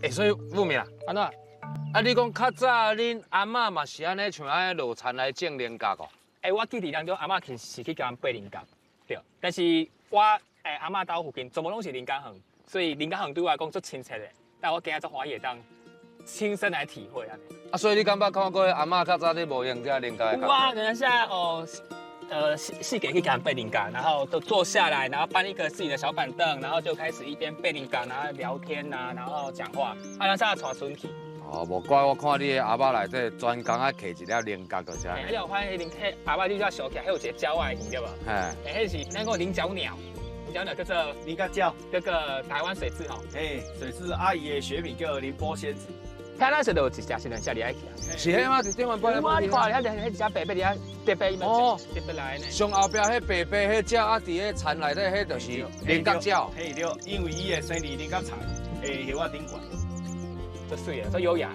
欸，所以富明啊，按怎？啊，你講較早恁阿嬤嘛是按呢，像按呢落田來種菱角哦？欸，我記得當中阿嬤其實是去共人爬菱角，對。但是我阿嬤兜附近全部攏是菱角園，所以菱角園對我來講足親切的。但我今仔足歡喜會當親身來體會按呢。啊，所以你敢捌看過阿嬤較早咧無閒這菱角的？有啊，等一下哦，四界去共人爬菱角，然後都坐下來，然後搬一個自己的小板凳，然後就開始一邊爬菱角，然後聊天啊，然後講話，啊，然後帶孫去。哦，無怪我看你的阿媽內底專工愛揢一粒菱角就是。欸，你有發現迄阿媽你才想起來，彼有一個鳥仔魚對無？嘿。欸，彼是咱講菱角鳥，菱角鳥叫做菱角鳥，這個台灣水雉吼。嘿，水雉阿姨的學名叫凌波仙子。睇咱時就有一隻是兩隻佇遐去。是彼嗎？佇頂面擺。哇！你看，遐隻彼一隻白白佇遐白白伊哦，白白來呢。上後壁彼白白彼隻啊，佇彼田內底彼就是菱角鳥。嘿對，因為伊會生佇菱角田的葉仔頂懸。足媠的，足優雅。